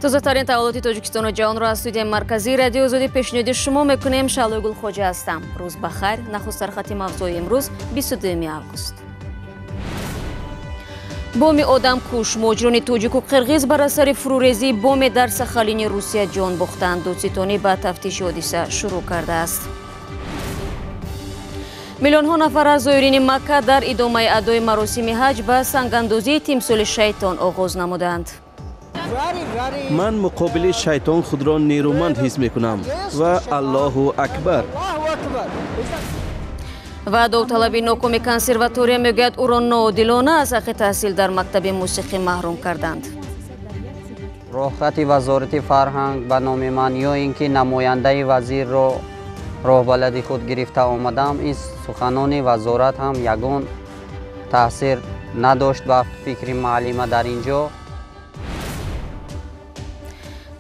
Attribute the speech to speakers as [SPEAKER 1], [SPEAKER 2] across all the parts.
[SPEAKER 1] Тозатарин таваллути Тоҷикистону ҷаҳонро аз студияи марказии Радиои Озодӣ пешниҳоди шумо мекунем. Шаҳлои Гулхоҷа ҳастам. Рӯз ба хайр. Нахуст сархати мавзӯи имрӯз 22 август. Боми одамкуш. Муҳоҷирони тоҷику қирғиз бар асари фурӯрезии боме дар Сахалини Русия ҷон бохтанд. Додситонӣ ба тафтиши ҳодиса шурӯъ кардааст. Миллионҳо нафар аз зоирини Макка дар идомаи адои маросими ҳаҷ ба сангандозии тимсоли шайтон оғоз намуданд.
[SPEAKER 2] Ман муқобили шайтон худро нерӯманд ҳис мекунам ва Аллоҳу акбар.
[SPEAKER 1] Ва довталаби нокоми консерватория мегӯяд, ӯро ноодилона аз ҳаққи таҳсил дар мактаби мусиқӣ маҳрум карданд.
[SPEAKER 3] Роҳхати вазорати фарҳанг ба номи ман ё ин ки намояндаи вазирро роҳбалади худ гирифта омадам, ин суханони вазорат ҳам ягон таъсир надошт ба фикри муаллима дар ин ҷо.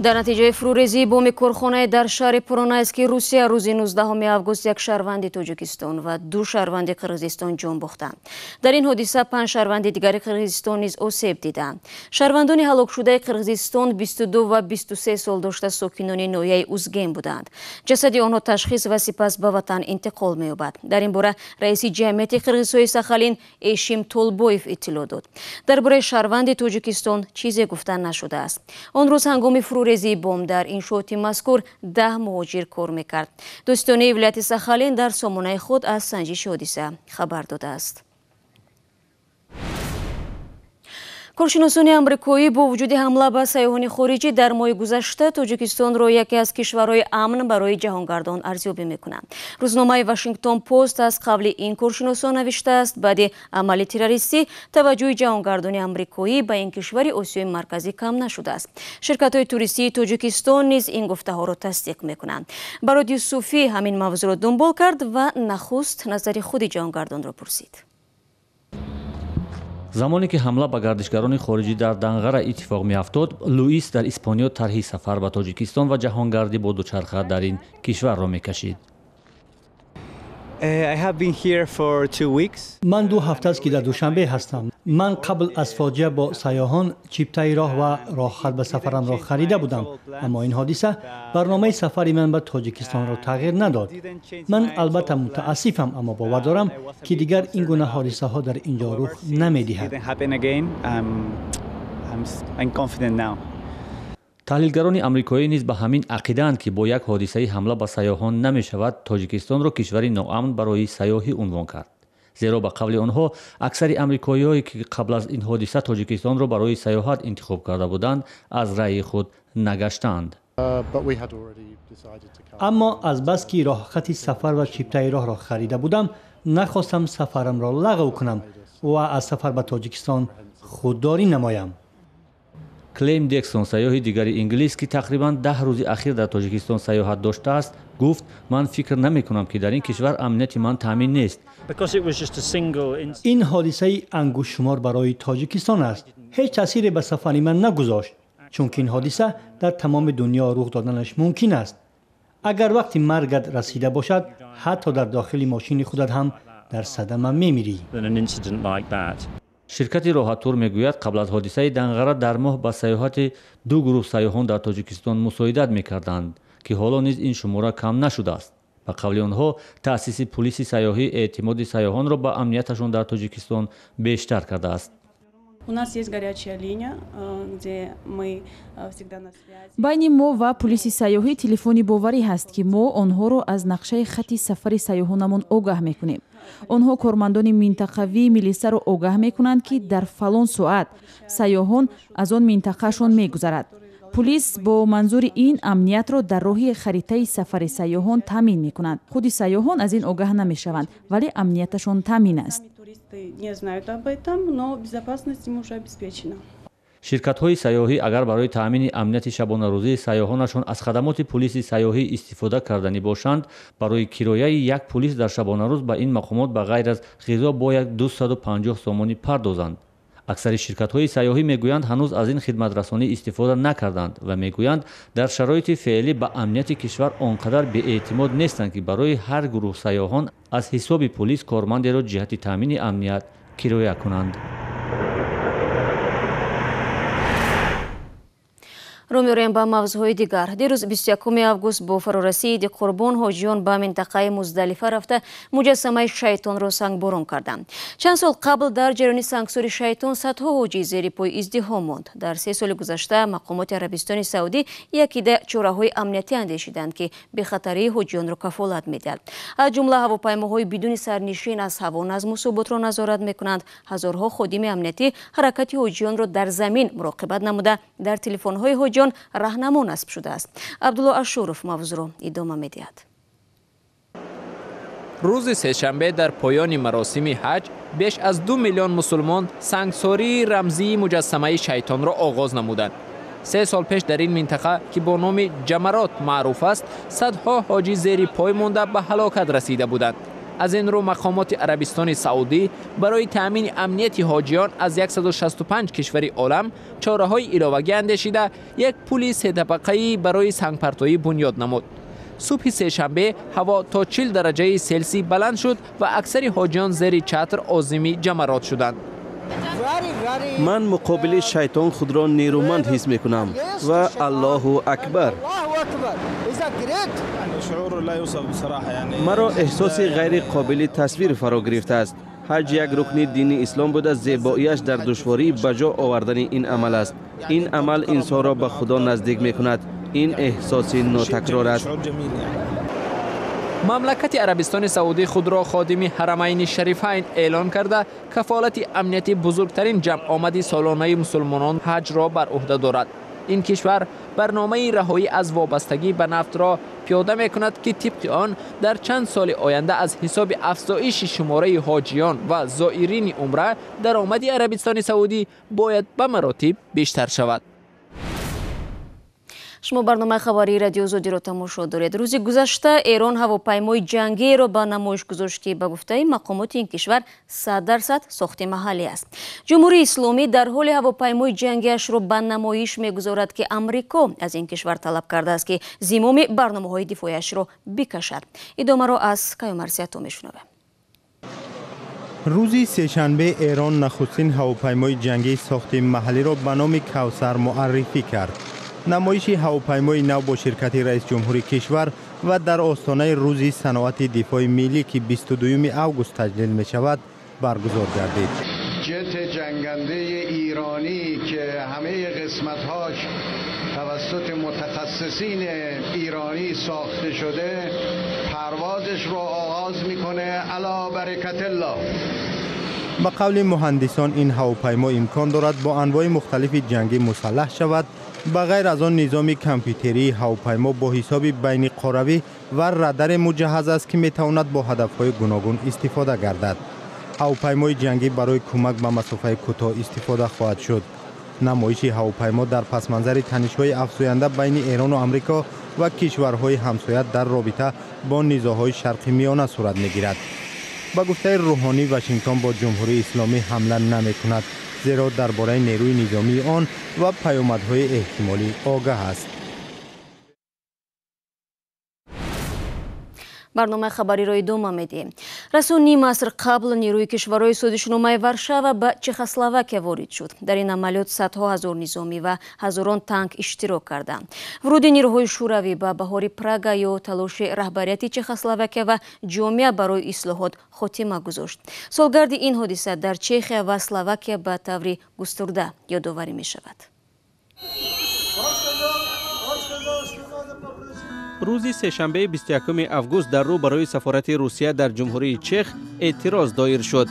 [SPEAKER 1] Дар натиҷаи фурӯрезии боми корхонае дар шаҳри Поронайски Русия рӯзи 19 август як шаҳрванди Тоҷикистон ва ду шаҳрванди Қирғизистон ҷон бохтанд. Дар ин ҳодиса 5 шаҳрванди дигари Қирғизистон низ осеб диданд. Шаҳрвандони ҳалокшудаи Қирғизистон 22 ва 23 сол дошта сокинони ноҳияи Узген буданд. Ҷасади онҳо ташхис ва сипас ба ватан интиқол меёбад. Дар ин бора раиси ҷамъияти қирғизҳои Сахалин Эшим Толбоев иттилоъ дод. Дар бораи шаҳрванди Тоҷикистон чизе гуфта нашудааст. Он рӯз ҳангоми фурӯрезии бом дар иншооти мазкур 10 муҳоҷир кор мекард. Додситонии вилояти Сахалин дар сомонаи худ аз санҷиши ҳодиса хабар додааст. Коршиносони амрикоӣ бо вуҷуди ҳамла ба сайёҳони хориҷӣ дар моҳи гузашта Тоҷикистонро яке аз кишварҳои амн барои ҷаҳонгардон арзёбӣ мекунанд. Рӯзномаи Вашингтон Пост аз қавли ин коршиносон навиштааст, баъди амали террористӣ таваҷҷӯҳи ҷаҳонгардони амрикоӣ ба ин кишвари Осиёи Марказӣ кам нашудааст. Ширкатҳои туристии Тоҷикистон низ ин гуфтаҳоро тасдиқ мекунанд. Барод Юсуфӣ ҳамин мавзӯъро дунбол кард ва нахуст назари худи ҷаҳонгардонро пурсид.
[SPEAKER 4] Замоне ки ҳамла ба гардишгарони хориҷӣ дар Данғара иттифоқ меафтод, Луис дар Испониё тарҳи сафар ба Тоҷикистон ва ҷаҳонгардӣ бо дучарха дар ин кишварро мекашид.
[SPEAKER 5] Ман 2 ҳафта аст ки дар Душанбе ҳастам. Ман қабл аз фоҷиа бо сайёҳон чиптаи роҳ ва роҳхат ба сафарамро харида будам, аммо ин ҳодиса барномаи сафари ман ба Тоҷикистонро тағйир надод. Ман албатта мутаассифам, аммо бовар дорам ки дигар ин гуна ҳодисаҳо дар ин ҷо рух намедиҳад.
[SPEAKER 4] Таҳлилгарони амрикоӣ низ ба ҳамин ақидаанд, ки бо як ҳодисаи ҳамла ба сайёҳон намешавад Тоҷикистонро кишвари ноамн барои сайёҳӣ унвон кард. Зеро ба қавли онҳо аксари амрикоиҳое ки қабл аз ин ҳодиса Тоҷикистонро барои сайёҳат интихоб карда буданд, аз раъйи худ нагаштаанд.
[SPEAKER 5] Аммо азбаски роҳхати сафар ва чиптаи роҳро харида будам, нахостам сафарамро лағв кунам ва аз сафар ба Тоҷикистон худдорӣ намоям.
[SPEAKER 4] Клейм Дексон, сайёҳи дигари инглис, ки тақрибан 10 рӯзи ахир дар Тоҷикистон сайёҳат доштааст, гуфт: ман фикр намекунам, ки дар ин кишвар амнияти ман таъмин нест.
[SPEAKER 5] Ин ҳодисаи ангуштшумор барои Тоҷикистон аст. Ҳеҷ таъсире ба сафари ман нагузошт, чунки ин ҳодиса дар тамоми дунё рух доданаш мумкин аст. Агар вақти маргат расида бошад, ҳатто дар дохили мошини худат ҳам дар садама мемирӣ.
[SPEAKER 4] Ширкати Роҳаттур мегӯяд, қабл аз ҳодисаи Данғара дар моҳ ба сайёҳати 2 гурӯҳ сайёҳон дар Тоҷикистон мусоидат мекарданд, ки ҳоло низ ин шумора кам нашудааст. Ба қавли онҳо таъсиси пулиси сайёҳӣ эътимоди сайёҳонро ба амнияташон дар Тоҷикистон бештар кардааст.
[SPEAKER 6] Байни мо ва пулиси сайёҳӣ телефони боварӣ ҳаст, ки мо онҳоро аз нақшаи хати сафари сайёҳонамон огаҳ мекунем. Онҳо кормандони минтақавии милисаро огаҳ мекунанд, ки дар фалон соат сайёҳон аз он минтақаашон мегузарад. Пулис бо манзури ин амниятро дар роҳи харитаи сафари сайёҳон таъмин мекунанд. Худи сайёҳон аз ин огаҳ намешаванд, вале амнияташон таъмин аст.
[SPEAKER 4] Ширкатҳои сайёҳӣ агар барои таъмини амнияти шабонарӯзии сайёҳонашон аз хадамоти пулиси сайёҳӣ истифода карданӣ бошанд, барои кирояи як пулис дар шабонарӯз ба ин мақомот ба ғайр аз ғизо бояд 250 сомонӣ пардозанд. Аксари ширкатҳои сайёҳӣ мегӯянд, ҳанӯз аз ин хидматрасонӣ истифода накарданд ва мегӯянд, дар шароити феълӣ ба амнияти кишвар он қадар беэътимод нестанд, ки барои ҳар гурӯҳ сайёҳон аз ҳисоби пулис кормандеро ҷиҳати таъмини амният кироя кунанд.
[SPEAKER 1] Рӯ меорем ба мавзӯъҳои дигар. Дирӯз 21 август бо фарорасии Иди Қурбон ҳоҷиён ба минтақаи Муздалифа рафта муҷассамаи шайтонро сангборон карданд. Чанд сол қабл дар ҷараёни сангсори шайтон садҳо ҳоҷӣ зери пой издиҳом монд. Дар 3 соли гузашта мақомоти Арабистони Саудӣ якида чораҳои амниятӣ андешиданд, ки бехатарии ҳоҷиёнро кафолат медиҳад. Аз ҷумла ҳавопаймоҳои бидуни сарнишин аз ҳаво назму суботро назорат мекунанд. Ҳазорҳо ходими амниятӣ ҳаракати ҳоҷиёнро дар замин муроқибат намуда, дар телефонҳои ҳоҷиён раҳнамо насб шудааст. Абдулло Ашуров мавзӯъро идома медиҳад.
[SPEAKER 7] Рӯзи сешанбе дар поёни маросими ҳаҷ беш аз 2 миллион мусулмон сангсории рамзии муҷассамаи шайтонро оғоз намуданд. 3 сол пеш дар ин минтақа, ки бо номи Ҷамарот маъруф аст, садҳо ҳоҷӣ зери пой монда ба ҳалокат расида буданд. Аз ин рӯ мақомоти Арабистони Саудӣ барои таъмини амнияти ҳоҷиён аз 165 кишвари олам чораҳои иловагӣ андешида як пули сетабақаӣ барои сангпартоӣ бунёд намуд. Субҳи сешанбе ҳаво то 40 дараҷаи селсий баланд шуд ва аксари ҳоҷиён зери чатр озими ҷамарот шуданд.
[SPEAKER 2] Ман муқобили шайтон худро нерӯманд ҳис мекунам ва Аллоҳу акбар. Маро эҳсоси ғайриқобили тасвир фаро гирифтааст. Ҳаҷ як рукни дини ислом буда, зебоияш дар душвории ба ҷо овардани ин амал аст. Ин амал инсонро ба Худо наздик мекунад. Ин эҳсоси нотакрор аст.
[SPEAKER 7] Мамлакати Арабистони Саудӣ худро ходими Ҳарамайни Шарифайн эълон карда, кафолати амнияти бузургтарин ҷамъомади солонаи мусулмонон ҳаҷро бар уҳда дорад. Ин кишвар барномаи раҳоӣ аз вобастагӣ ба нафтро пиёда мекунад, ки тибқи он дар чанд соли оянда аз ҳисоби афзоиши шумораи ҳоҷиён ва зоирини умра даромади Арабистони Саудӣ бояд ба маротиб бештар шавад.
[SPEAKER 1] Шумо барномаи хабарии Радио Озодиро тамошо доред. Рӯзи гузашта Эрон ҳавопаймои ҷангиеро ба намоиш гузошт, ки ба гуфтаи мақомоти ин кишвар 100% сохти маҳаллӣ аст. Ҷумҳурии Исломӣ дар ҳоли ҳавопаймои ҷангиашро ба намоиш мегузорад, ки Амрико аз ин кишвар талаб кардааст, ки зимоми барномаҳои дифояшро бикашад. Идомаро аз Каюмарсиято мешунавем.
[SPEAKER 8] Рӯзи сешанбе Эрон нахустин ҳавопаймои ҷангии сохти маҳаллиро ба номи Кавсар муаррифӣ кард. Намоиши ҳавопаймои нав бо ширкати раис ҷумҳури кишвар ва дар остонаи рӯзи саноати дифои миллӣ, ки 22 август таҷлил мешавад, баргузор гардид.
[SPEAKER 9] ҷет ҷангандаи эронӣ, ки ҳамаи қисматҳош тавассути мутахассисини эронӣ сохта шуда, парвозаш ро оғоз мекунад. Ала баракаталлоҳ.
[SPEAKER 8] Ба қавли муҳандисон, ин ҳавопаймо имкон дорад бо анвои мухталифи ҷангӣ мусаллаҳ шавад. Ба ғайр аз он, низоми компютерии ҳавопаймо бо ҳисоби байниқоравӣ ва радаре муҷаҳҳаз аст, ки метавонад бо ҳадафҳои гуногун истифода гардад. Ҳавопаймои ҷангӣ барои кӯмак ба масофаи кӯтоҳ истифода хоҳад шуд. Намоиши ҳавопаймо дар пасманзари танишҳои афзоянда байни Эрону Амрико ва кишварҳои ҳамсоя дар робита бо низоъҳои Шарқи Миёна сурат мегирад. Ба гуфтаи Рӯҳонӣ, Вашингтон бо Ҷумҳурии Исломӣ ҳамла намекунад, зеро дар бораи нерӯи низомии он ва паёмадҳои эҳтимолӣ огаҳ аст.
[SPEAKER 1] Барномаи хабариро идома медиҳем. Расо ним аср қабл нерӯи кишварҳои созишномаи Варшава ба Чехословакия ворид шуд. Дар ин амалиёт садҳо ҳазор низомӣ ва ҳазорон танк иштирок карданд. Вуруди нерӯҳои шӯравӣ ба баҳори Прага ё талоши раҳбарияти Чехословакия ва ҷомеа барои ислоҳот хотима гузошт. Солгарди ин ҳодиса дар Чехия ва Словакия ба таври густурда ёдоварӣ мешавад.
[SPEAKER 2] Рӯзи сешанбеи 21 август дар рӯ барои сафорати Русия дар Ҷумҳурии Чех эътироз доир шуд.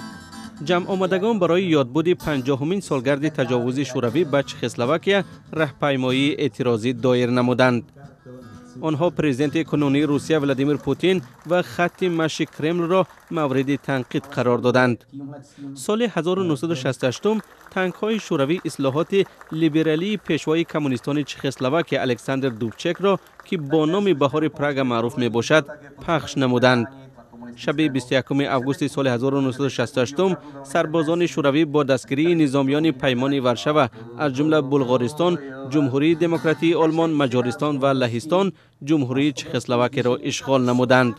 [SPEAKER 2] Ҷамъомадагон барои ёдбуди 50-умин солгарди таҷовузи шӯравӣ ба Чехословакия раҳпаймоии эътирозӣ доир намуданд. Онҳо президенти кунунии Русия Владимир Путин ва хатти маши Кремлро мавриди танқид қарор доданд. Соли 1968 танкҳои шӯравӣ ислоҳоти либералии пешвои коммунистони Чехословакия Александр Дубчекро, ки бо номи баҳори Прага маъруф мебошад, пахш намуданд. Шаби 21 августи соли 1968 сарбозони шӯравӣ бо дастгирии низомиёни паймони Варшава аз ҷумла Булғористон, Ҷумҳурии Демократии Олмон, Маҷористон ва Лаҳистон Ҷумҳурии Чехословакияро ишғол намуданд.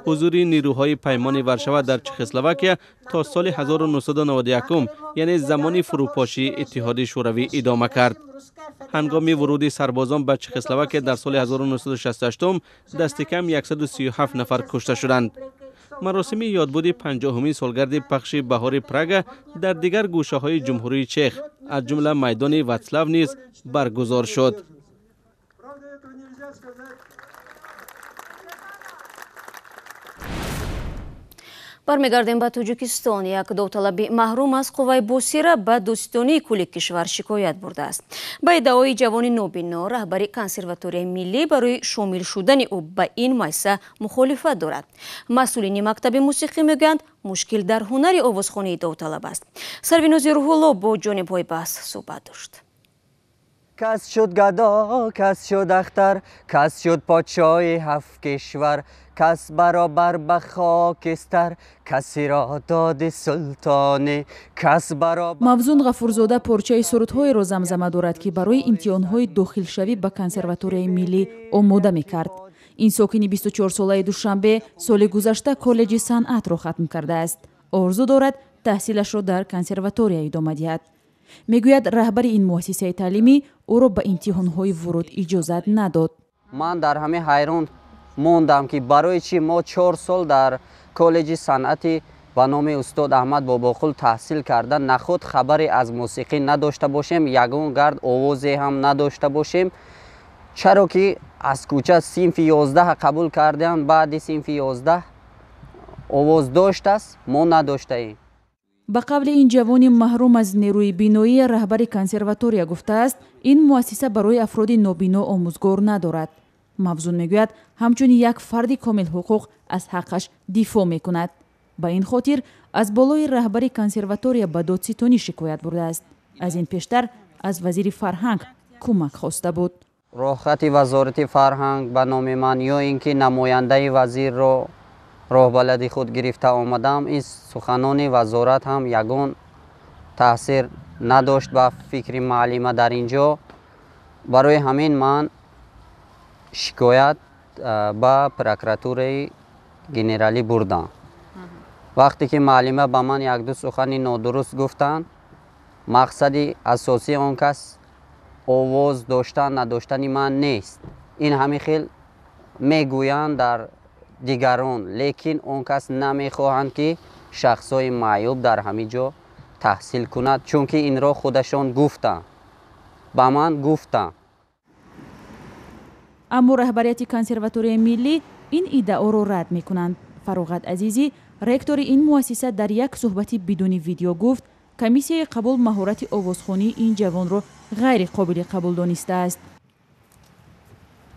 [SPEAKER 2] Ҳузури нерӯҳои паймони Варшава дар Чехословакия то соли 1991, яъне замони фурӯпошии Иттиҳоди Шӯравӣ, идома кард. Ҳангоми вуруди сарбозон ба Чехословакия дар соли 1968 дасти кам 137 нафар кушта шуданд. Маросими ёдбуди 50-умин солгарди пахши баҳори Прага дар дигар гӯшаҳои ҷумҳурии Чех, аз ҷумла майдони Ватслав низ баргузор шуд.
[SPEAKER 1] Бармегардем ба Тоҷикистон. Як довталаби маҳрум аз қувваи босира ба дӯстонии кулли кишвар шикоят бурдааст. Ба иддаои ҷавони нобино, раҳбари консерваторияи миллӣ барои шомил шудани ӯ ба ин муассиса мухолифат дорад. Масъулини мактаби мусиқӣ мегӯянд, мушкил дар ҳунари овозхонии довталаб аст. Сарвинози Рӯҳулло бо ҷонибҳои баҳс суҳбат дошт.
[SPEAKER 3] Кас шуд гадо, кас шуд ахтар, кас шуд подшоҳи ҳафт кишвар, кас баробар ба хокистар, касеро доди султонӣ, кас баробар.
[SPEAKER 6] Мавзун Ғафурзода порчаи сурудҳоеро замзама дорад, ки барои имтиҳонҳои дохилшавӣ ба консерваторияи миллӣ омода мекард. Ин сокини 24-солаи Душанбе соли гузашта коллеҷи санъатро хатм кардааст. Орзу дорад таҳсилашро дар консерватория идома диҳад. Мегӯяд, раҳбари ин муассисаи таълимӣ ӯро ба имтиҳонҳои вуруд иҷозат надод.
[SPEAKER 3] Ман дар ҳамин ҳайрон мондам, ки барои чӣ мо 4 сол дар коллеҷи санъати ба номи устод Аҳмад Бобоқул таҳсил карда, нахуд хабаре аз мусиқӣ надошта бошем, ягон гард овозе ҳам надошта бошем. Чаро ки аз кӯча синфи 11 қабул кардам, баъди синфи 11 овоз доштааст, мо надоштаем.
[SPEAKER 6] Ба қавли ин ҷавони маҳрум аз нерӯи биноӣ, раҳбари консерватория гуфтааст, ин муассиса барои афроди нобино омӯзгор надорад. Мавзун мегӯяд, ҳамчун як фарди комилҳуқуқ аз ҳаққаш дифоъ мекунад. Ба ин хотир аз болои раҳбари консерватория ба додситонӣ шикоят бурдааст. Аз ин пештар аз вазири фарҳанг кӯмак хоста буд.
[SPEAKER 3] Роҳхати вазорати фарҳанг ба номи ман ё ин ки намояндаи вазирро роҳбалади худ гирифта омадам, ин суханони вазорат ҳам ягон таъсир надошт ба фикри муаллима дар ин ҷо. Барои ҳамин ман шикоят ба прокуратураи генералӣ бурдам. Вақте ки муаллима ба ман якду сухани нодуруст гуфтанд, мақсади асосии он кас овоз доштан надоштани ман нест. Ин ҳамин хел мегӯянд дар дигарон, лекин он кас намехоҳанд, ки шахсҳои маъюб дар ҳамин ҷо таҳсил кунад, чунки инро худашон гуфтанд, ба ман гуфтанд.
[SPEAKER 6] Аммо раҳбарияти консерваторияи миллӣ ин иддаоро рад мекунанд. Фароғат Азизӣ, ректори ин муассиса, дар як суҳбати бидуни видео гуфт, комиссияи қабул маҳорати овозхонии ин ҷавонро ғайриқобили қабул донистааст.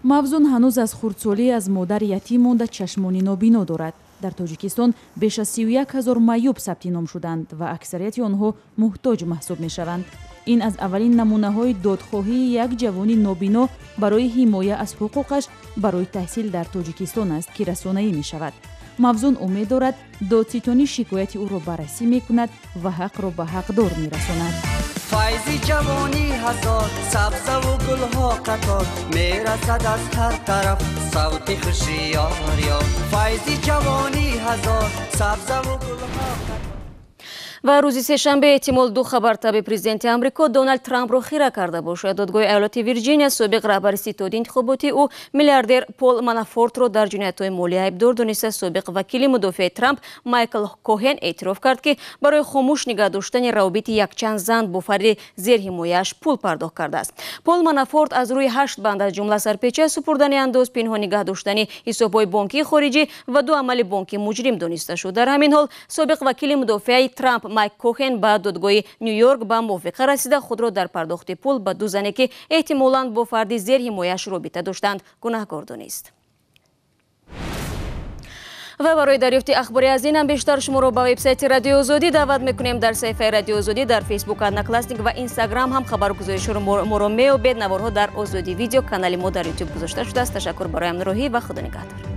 [SPEAKER 6] Мавзун ҳанӯз аз хурдсолӣ аз модар ятим монда чашмони нобино дорад. Дар Тоҷикистон беш аз 31 ҳазор маъюб сабти ном шуданд ва аксарияти онҳо муҳтоҷ маҳсуб мешаванд. Ин аз аввалин намунаҳои додхоҳии як ҷавони нобино барои ҳимоя аз ҳуқуқаш барои таҳсил дар Тоҷикистон аст, ки расонаӣ мешавад. Мавзун умед дорад, додситонӣ шикояти ӯро баррасӣ мекунад ва ҳақро ба ҳақдор мерасонад.
[SPEAKER 10] Файзи ҷавонӣ ҳазор, сабзаву гулҳо қатор, мерасад аз ҳар тараф савти хуши ёр ёр. Файзи ҷавонӣ ҳазор, сабзаву гулҳо қатор.
[SPEAKER 1] Ва рӯзи сешанбе эҳтимол ду хабартаби президенти Амрико Доналд Трампро хира карда бошад. Додгоҳи айолати Вирҷиния собиқ раҳбари ситоди интихоботии ӯ миллиардер Пол Манафортро дар ҷиноятҳои молӣ айбдор дониста. Собиқ вакили мудофиаи Трамп Майкл Коҳен эътироф кард, ки барои хомӯш нигаҳ доштани равобити якчанд зан бо фарди зерҳимояаш пул пардохт кардааст. Пол Манафорт аз рӯи 8 банд, аз ҷумла сарпеча супурдани андоз, пинҳон нигаҳ доштани ҳисобҳои бонкии хориҷӣ ва ду амали бонкӣ муҷрим дониста шуд. Дар ҳамин ҳол собиқ вакили мудофиаи Трамп Майк Коҳен ба додгоҳи Нью-Йорк ба мувофиқа расида худро дар пардохти пул ба ду зане, ки эҳтимолан бо фарди зерҳимояаш робита доштанд, гунаҳкор донист. Ва барои дарёфти ахбори аз ин ҳам бештар шуморо ба вебсайти Радиои Озодӣ даъват мекунем. Дар саҳифаи Радиои Озодӣ дар Фейсбук, Одноклассник ва Инстаграм ҳам хабаргузоришҳоро моро меёбед. Наворҳо дар Озодӣ видео канали мо дар Ютуб гузошта шудааст. Ташаккур барои ҳамроҳӣ ва Худо нигаҳдор.